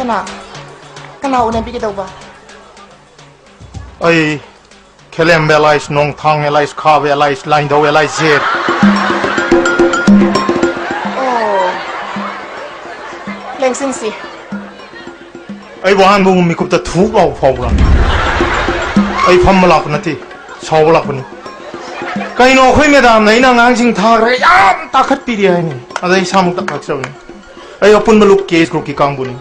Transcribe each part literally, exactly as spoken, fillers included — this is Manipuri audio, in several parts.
ꯃꯥ, ꯀꯅꯥ ꯎꯅꯕꯤꯒꯗꯧꯕ? ꯑꯩ ꯈꯦꯂꯦꯝꯕ ꯑꯦꯂꯥꯏꯁ, ꯅꯣꯡꯊꯥꯡ ꯑꯦꯂꯥꯏꯁ, ꯈꯥꯕ ꯑꯦꯂꯥꯏꯁ, ꯂꯥꯏꯟꯙꯧ ꯑꯦꯂꯥꯏꯁ ꯖꯦꯠ꯫ ꯑꯣ, ꯂꯦꯡꯁꯤꯟꯁꯤ꯫ ꯑꯩꯕꯨ ꯑꯍꯥꯟꯕ ꯎꯕ ꯃꯤꯀꯨꯞꯇ ꯊꯨꯛ ꯂꯥꯎꯕ ꯐꯥꯎꯕ꯭ꯔꯥ? ꯑꯩ ꯐꯝꯕ ꯂꯥꯛꯄ ꯅꯠꯇꯦ, ꯁꯥꯎꯕ ꯂꯥꯛꯄꯅꯤ꯫ ꯀꯩꯅꯣ, ꯑꯩꯈꯣꯏ ꯃꯦꯗꯥꯝꯅ ꯑꯩꯅ ꯑꯉꯥꯡꯁꯤꯡ ꯊꯥꯈ꯭ꯔꯦ ꯌꯥꯝ ꯇꯥꯈꯠꯄꯤꯔꯤ ꯍꯥꯏꯅꯤ꯫ ꯑꯗ ꯑꯩ ꯏꯁꯥꯃꯛ ꯇꯥꯈꯠꯆꯕꯅꯤ꯫ ꯑꯩ ꯑꯄꯨꯟꯕ ꯂꯨꯞ ꯀꯦ ꯑꯦꯁ ꯒ꯭ꯔꯨꯞꯀꯤ ꯀꯥꯡꯕꯨꯅꯤ꯫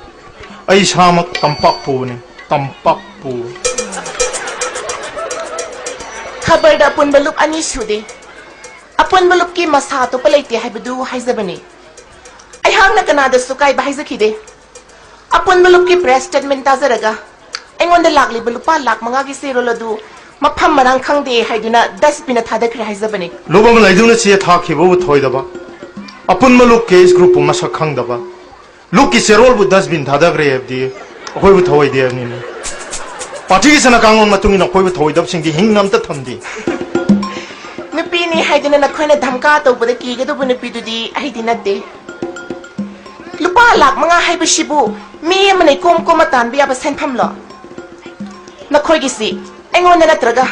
ꯑꯩ ꯏꯁꯥꯃꯛ ꯇꯝꯄꯥꯛ ꯄꯨꯕꯅꯤ, ꯇꯝꯄꯥꯛ ꯄꯨꯕ꯫ ꯈꯕꯔꯗ ꯑꯄꯨꯟꯕ ꯂꯨꯞ ꯑꯅꯤ ꯁꯨꯗꯦ꯫ ꯑꯄꯨꯟꯕ ꯂꯨꯞꯀꯤ ꯃꯁꯥ ꯑꯇꯣꯞꯄ ꯂꯩꯇꯦ ꯍꯥꯏꯕꯗꯨ ꯍꯥꯏꯖꯕꯅꯤ꯫ ꯑꯩꯍꯥꯛꯅ ꯀꯅꯥꯗꯁꯨ ꯀꯥꯏꯕ ꯍꯥꯏꯖꯈꯤꯗꯦ꯫ ꯑꯄꯨꯟꯕ ꯂꯨꯞꯀꯤ ꯄ꯭ꯔꯦꯁ ꯁ꯭ꯇꯦꯠꯃꯦꯟ ꯇꯥꯖꯔꯒ ꯑꯩꯉꯣꯟꯗ ꯂꯥꯛꯂꯤꯕ ꯂꯨꯄꯥ ꯂꯥꯈ ꯃꯉꯥꯒꯤ ꯆꯦꯔꯣꯜ ꯑꯗꯨ ꯃꯐꯝ ꯃꯔꯥꯡ ꯈꯪꯗꯦ ꯍꯥꯏꯗꯨꯅ ꯗꯁꯕꯤꯟꯗ ꯊꯥꯗꯈ꯭ꯔꯦ ꯍꯥꯏꯖꯕꯅꯤ꯫ ꯂꯨꯞ ꯑꯃ ꯂꯩꯗꯨꯅ ꯆꯦ ꯊꯥꯈꯤꯕꯕꯨ ꯊꯣꯏꯗꯕ, ꯑꯄꯨꯟꯕ ꯂꯨꯞ ꯀꯦ ꯑꯦꯁ ꯒ꯭ꯔꯨꯞꯄꯨ ꯃꯁꯛ ꯈꯪꯗꯕ, ꯂꯨꯞꯀꯤ ꯆꯦꯔꯣꯜꯕꯨ ꯗꯁꯕꯤꯟ ꯊꯥꯗꯈ꯭ꯔꯦ ꯍꯥꯏꯕꯗꯤ ꯑꯩꯈꯣꯏꯕꯨ ꯊꯧꯑꯣꯏꯗꯦ ꯍꯥꯏꯕꯅꯤꯅꯦ꯫ ꯄꯥꯔꯇꯤꯒꯤ ꯆꯠꯅ ꯀꯥꯡꯂꯣꯟ ꯃꯇꯨꯡ ꯏꯟꯅ ꯑꯩꯈꯣꯏꯕꯨ ꯊꯧꯑꯣꯏꯗꯕꯁꯤꯡꯗꯤ ꯍꯤꯡꯅ ꯑꯝꯇ ꯊꯝꯗꯦ꯫ ꯅꯨꯄꯤꯅꯤ ꯍꯥꯏꯗꯨꯅ ꯅꯈꯣꯏꯅ ꯙꯝꯀꯥ ꯇꯧꯕꯗ ꯀꯤꯒꯗꯧꯕ ꯅꯨꯄꯤꯗꯨꯗꯤ ꯑꯩꯗꯤ ꯅꯠꯇꯦ꯫ ꯂꯨꯄꯥ ꯂꯥꯈ ꯃꯉꯥ ꯍꯥꯏꯕꯁꯤꯕꯨ ꯃꯤ ꯑꯃꯅ ꯏꯀꯣꯝ ꯀꯣꯝꯅ ꯇꯥꯟꯕ ꯌꯥꯕ ꯁꯦꯟꯐꯝꯂꯣ? ꯅꯈꯣꯏꯒꯤꯁꯤ ꯑꯩꯉꯣꯟꯗ ꯅꯠꯇ꯭ꯔꯒ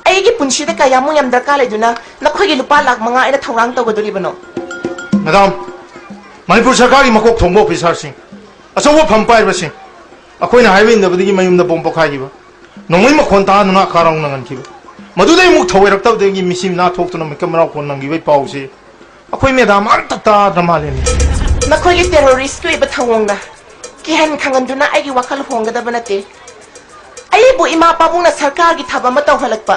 ꯑꯩꯒꯤ ꯄꯨꯟꯁꯤꯗ ꯀꯌꯥꯃꯨꯛ ꯌꯥꯝ ꯗꯔꯀꯥꯔ ꯂꯩꯗꯨꯅ ꯅꯈꯣꯏꯒꯤ ꯂꯨꯄꯥ ꯂꯥꯈ ꯃꯉꯥ ꯑꯩꯅ ꯊꯧꯔꯥꯡ ꯇꯧꯒꯗꯣꯔꯤꯕꯅꯣ? ꯃꯦꯗꯥꯝ, ꯃꯅꯤꯄꯨꯔ ꯁꯔꯀꯥꯔꯒꯤ ꯃꯀꯣꯛ ꯊꯣꯡꯕ ꯑꯣꯐꯤꯁꯥꯔꯁꯤꯡ, ꯑꯆꯧꯕ ꯐꯝ ꯄꯥꯏꯔꯤꯕꯁꯤꯡ, ꯑꯩꯈꯣꯏꯅ ꯍꯥꯏꯕ ꯏꯟꯗꯕꯗꯒꯤ ꯃꯌꯨꯝꯗ ꯕꯣꯝ ꯄꯣꯈꯥꯏꯈꯤꯕ, ꯅꯣꯡꯃꯩ ꯃꯈꯣꯟ ꯇꯥꯗꯨꯅ ꯈꯥꯔꯧꯅ ꯉꯟꯈꯤꯕ, ꯃꯗꯨꯗꯩ ꯑꯃꯨꯛ ꯊꯧꯑꯣꯏꯔꯛꯇꯕꯗꯒꯤ ꯃꯤꯁꯤ ꯃꯤꯅꯥ ꯊꯣꯛꯇꯨꯅ ꯃꯤꯀꯞ ꯃꯔꯥꯎ ꯈꯣꯟ ꯅꯪꯈꯤꯕꯒꯤ ꯄꯥꯎꯁꯤ ꯑꯩꯈꯣꯏ ꯃꯦꯗꯥꯝ ꯑꯝꯇ ꯇꯥꯗ꯭ꯔ ꯃꯥꯜꯂꯦꯅꯦ꯫ ꯅꯈꯣꯏꯒꯤ ꯇꯦꯔꯣꯔꯤꯁꯀꯤ ꯑꯣꯏꯕ ꯊꯧꯑꯣꯡꯅ ꯀꯤꯍꯟ ꯈꯪꯍꯟꯗꯨꯅ ꯑꯩꯒꯤ ꯋꯥꯈꯜ ꯍꯣꯡꯒꯗꯕ ꯅꯠꯇꯦ꯫ ꯑꯩꯕꯨ ꯏꯃꯥ ꯄꯥꯕꯨꯡꯅ ꯁꯔꯀꯥꯔꯒꯤ ꯊꯕꯛ ꯑꯃ ꯇꯧꯍꯜꯂꯛꯄ,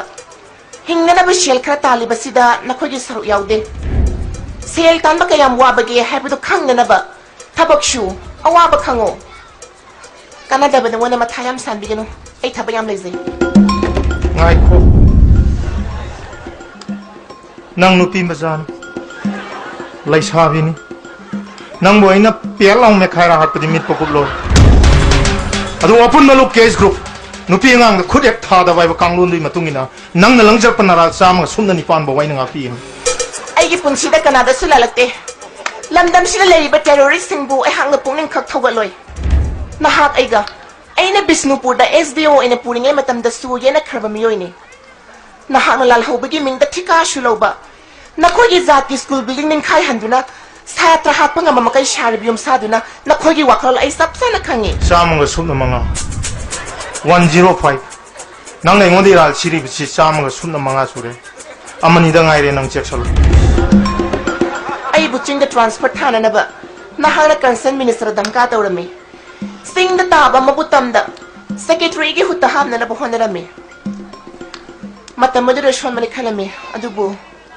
ꯍꯤꯡꯅꯅꯕ ꯁꯦꯜ ꯈꯔ ꯇꯥꯜꯂꯤꯕꯁꯤꯗ ꯅꯈꯣꯏꯒꯤ ꯁꯔꯨꯛ ꯌꯥꯎꯗꯦ꯫ ꯁꯦꯜ ꯇꯥꯟꯕ ꯀꯌꯥꯝ ꯋꯥꯕꯒꯦ ꯍꯥꯏꯕꯗꯨ ꯈꯪꯅꯅꯕ ꯊꯕꯛ ꯁꯨ, ꯑꯋꯥꯕ ꯈꯪꯉꯨ꯫ ꯀꯥꯟꯅꯗꯕ ꯅꯉꯣꯟꯗ ꯃꯊꯥ ꯌꯥꯝ ꯁꯥꯟꯕꯤꯒꯅꯨ꯫ ꯑꯩ ꯊꯕꯛ ꯌꯥꯝ ꯂꯩꯖꯩ꯫ ꯉꯥꯏꯈꯣ꯫ ꯅꯪ ꯅꯨꯄꯤ ꯃꯆꯥꯅꯤ꯫ ꯂꯩꯁꯥꯕꯤꯅꯤ꯫ ꯅꯪꯕꯨ ꯑꯩꯅ ꯄꯦꯠ ꯂꯥꯎ ꯃꯦꯠꯈꯥꯏꯔ ꯍꯥꯠꯄꯗꯤ ꯃꯤꯠ ꯄꯀꯨꯞ ꯂꯣꯏ꯫ ꯑꯗꯨ ꯑꯄꯨꯟꯕ ꯂꯨꯞ ꯀꯦ ꯑꯦꯁ ꯒ꯭ꯔꯨꯞ, ꯅꯨꯄꯤ ꯑꯉꯥꯡꯗ ꯈꯨꯠ ꯍꯦꯛ ꯊꯥꯗꯕ ꯍꯥꯏꯕ ꯀꯥꯡꯂꯣꯟꯗꯨꯒꯤ ꯃꯇꯨꯡ ꯏꯟꯅ ꯅꯪꯅ ꯂꯪꯖꯔꯛꯄ ꯅꯥꯔꯥ ꯆꯥꯝꯃꯒ ꯁꯨꯞꯅ ꯅꯤꯄꯥꯟ ꯐꯥꯎ ꯑꯩꯅ ꯉꯥꯛꯄꯤꯒꯅꯤ꯫ ꯑꯩꯒꯤ ꯄꯨꯟꯁꯤꯗ ꯀꯅꯥꯗꯁꯨ ꯂꯥꯜꯂꯛꯇꯦ꯫ ꯂꯝꯗꯝꯁꯤꯗ ꯂꯩꯔꯤꯕ ꯇꯦꯔꯣꯔꯤꯁꯁꯤꯡꯕꯨ ꯑꯩꯍꯥꯛꯅ ꯄꯨꯛꯅꯤꯡ ꯈꯛ ꯊꯧꯒꯠꯂꯣꯏ꯫ ꯅꯍꯥꯛ ꯑꯩꯒ ꯑꯩꯅ ꯕꯤꯁꯅꯨꯄꯨꯔꯗ S D O ꯑꯣꯏꯅ ꯄꯨꯔꯤꯉꯩ ꯃꯇꯝꯗꯁꯨ ꯌꯦꯠꯅꯈ꯭ꯔꯕ ꯃꯤꯑꯣꯏꯅꯤ꯫ ꯅꯍꯥꯛꯅ ꯂꯥꯜꯍꯧꯕꯒꯤ ꯃꯤꯡꯗ ꯊꯤꯀꯥꯁꯨ ꯂꯧꯕ, ꯅꯈꯣꯏꯒꯤ ꯖꯥꯠꯀꯤ ꯁ꯭ꯀꯨꯜ ꯕꯤꯜꯗꯤꯡ ꯅꯤꯡꯈꯥꯏꯍꯟꯗꯨꯅ ꯁꯥꯇ꯭ꯔ ꯍꯥꯠꯄ ꯉꯝꯕ ꯃꯈꯩ ꯁꯥꯔꯤꯕ ꯌꯨꯝ ꯁꯥꯗꯨꯅ ꯅꯈꯣꯏꯒꯤ ꯋꯥꯈꯜ ꯑꯩ ꯆꯞ ꯆꯥꯅ ꯈꯪꯉꯤ꯫ ꯆꯥꯝꯃꯒ ꯁꯨꯞꯅ ꯃꯉꯥ, one zero five꯫ ꯅꯪꯅ ꯑꯩꯉꯣꯟꯗ ꯏꯔꯥꯜ ꯁꯤꯔꯤꯕꯁꯤ ꯆꯥꯝꯃꯒ ꯁꯨꯞꯅ ꯃꯉꯥ ꯁꯨꯔꯦ꯫ ꯑꯃꯅꯤꯗ ꯉꯥꯏꯔꯦ ꯅꯪ ꯆꯦꯛꯁꯜꯂꯨ꯫ ꯑꯩꯕꯨ ꯆꯤꯡꯗ ꯇ꯭ꯔꯥꯟꯁꯐꯔ ꯊꯥꯅꯅꯕ ꯅꯍꯥꯛꯅ ꯀꯟꯁꯔꯟ ꯃꯤꯅꯤꯁꯇꯔꯗ ꯙꯝꯀꯥ ꯇꯧꯔꯝꯃꯤ꯫ ꯆꯤꯡꯗ ꯇꯥꯕ ꯑꯃꯕꯨ ꯇꯝꯗ ꯁꯦꯀ꯭ꯔꯦꯇꯔꯤꯒꯤ ꯍꯨꯠꯇ ꯍꯥꯞꯅꯅꯕ ꯍꯣꯠꯅꯔꯝꯃꯤ꯫ ꯃꯇꯝ ꯑꯗꯨꯗ ꯁꯣꯟꯕꯅꯤ ꯈꯜꯂꯝꯃꯤ, ꯑꯗꯨꯕꯨ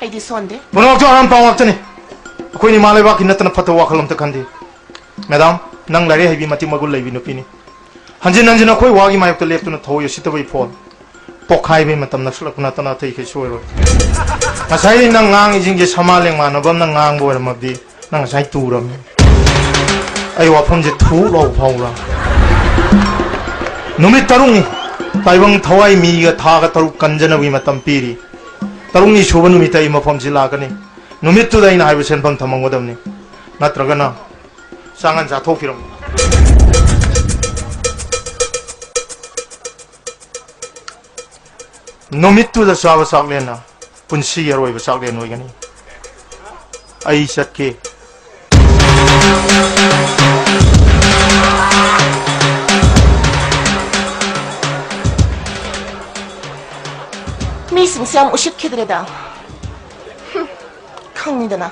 ꯑꯩꯗꯤ ꯁꯣꯟꯗꯦ꯫ ꯄꯨꯝꯅꯃꯛꯇꯣ ꯑꯔꯥꯟ ꯄꯥꯎ ꯉꯥꯛꯇꯅꯤ꯫ ꯑꯩꯈꯣꯏꯅ ꯏꯃꯥ ꯂꯩꯕꯥꯛꯀꯤ ꯅꯠꯇꯅ ꯐꯠꯇꯕ ꯋꯥꯈꯜ ꯑꯝꯇ ꯈꯟꯗꯦ꯫ ꯃꯦꯗꯥꯝ, ꯅꯪ ꯂꯥꯏꯔꯤꯛ ꯍꯩꯕꯤ, ꯃꯇꯤꯛ ꯃꯒꯨꯟ ꯂꯩꯕꯤ ꯅꯨꯄꯤꯅꯤ꯫ ꯍꯟꯖꯤꯟ ꯍꯟꯖꯤꯟ ꯑꯩꯈꯣꯏ ꯋꯥꯒꯤ ꯃꯥꯌꯣꯛꯇ ꯂꯦꯞꯇꯨꯅ ꯊꯧꯑꯣꯏ ꯎꯁꯤꯠꯇꯕꯒꯤ ꯐꯣꯟ ꯄꯣꯛꯈꯥꯏꯕꯒꯤ ꯃꯇꯝ ꯅꯛꯁꯤꯜꯂꯛꯄ ꯅꯠꯇꯅ ꯑꯇꯩ ꯀꯩꯁꯨ ꯑꯣꯏꯔꯣꯏ꯫ ꯉꯁꯥꯏꯗꯤ ꯅꯪ ꯉꯥꯡꯉꯤꯁꯤꯡꯁꯦ ꯁꯃꯥ ꯂꯦꯡꯃꯥꯟꯅꯕ ꯑꯃꯅ ꯉꯥꯡꯕ ꯑꯣꯏꯔꯝꯃꯕꯗꯤ ꯅꯪ ꯉꯁꯥꯏ ꯇꯨꯔꯝꯃꯤ꯫ ꯑꯩ ꯋꯥꯐꯝꯁꯦ ꯊꯨꯛ ꯂꯥꯎ ꯐꯥꯎꯔꯥ꯫ ꯅꯨꯃꯤꯠ ꯇꯔꯨꯛꯅꯤ꯫ ꯇꯥꯏꯕꯪ ꯊꯋꯥꯏ ꯃꯤꯒ ꯊꯥꯒ ꯇꯔꯨꯛ ꯀꯟꯖꯅꯕꯒꯤ ꯃꯇꯝ ꯄꯤꯔꯤ꯫ ꯇꯔꯨꯛꯅꯤ ꯁꯨꯕ ꯅꯨꯃꯤꯠꯇ ꯑꯩ ꯃꯐꯝꯁꯤ ꯂꯥꯛꯀꯅꯤ꯫ ꯅꯨꯃꯤꯠꯇꯨꯗ ꯑꯩꯅ ꯍꯥꯏꯕ ꯁꯦꯟꯐꯝ ꯊꯝꯃꯝꯒꯗꯕꯅꯤ꯫ ꯅꯠꯇ꯭ꯔꯒꯅ ꯆꯥꯉꯟ ꯆꯥꯊꯣꯛꯄꯤꯔꯝꯃꯨ꯫ ꯅꯨꯃꯤꯠꯇꯨꯗ ꯆꯥꯕ ꯆꯥꯛꯂꯦꯟꯅ ꯄꯨꯟꯁꯤꯒꯤ ꯑꯔꯣꯏꯕ ꯆꯥꯛꯂꯦꯟ ꯑꯣꯏꯒꯅꯤ꯫ ꯑꯩ ꯆꯠꯀꯦ꯫ ꯃꯤꯁꯤꯡꯁꯦ ꯌꯥꯝ ꯎꯁꯤꯠꯈꯤꯗ꯭ꯔꯦꯗ꯫ ꯍꯨꯝ, ꯈꯪꯉꯤꯗꯅ꯫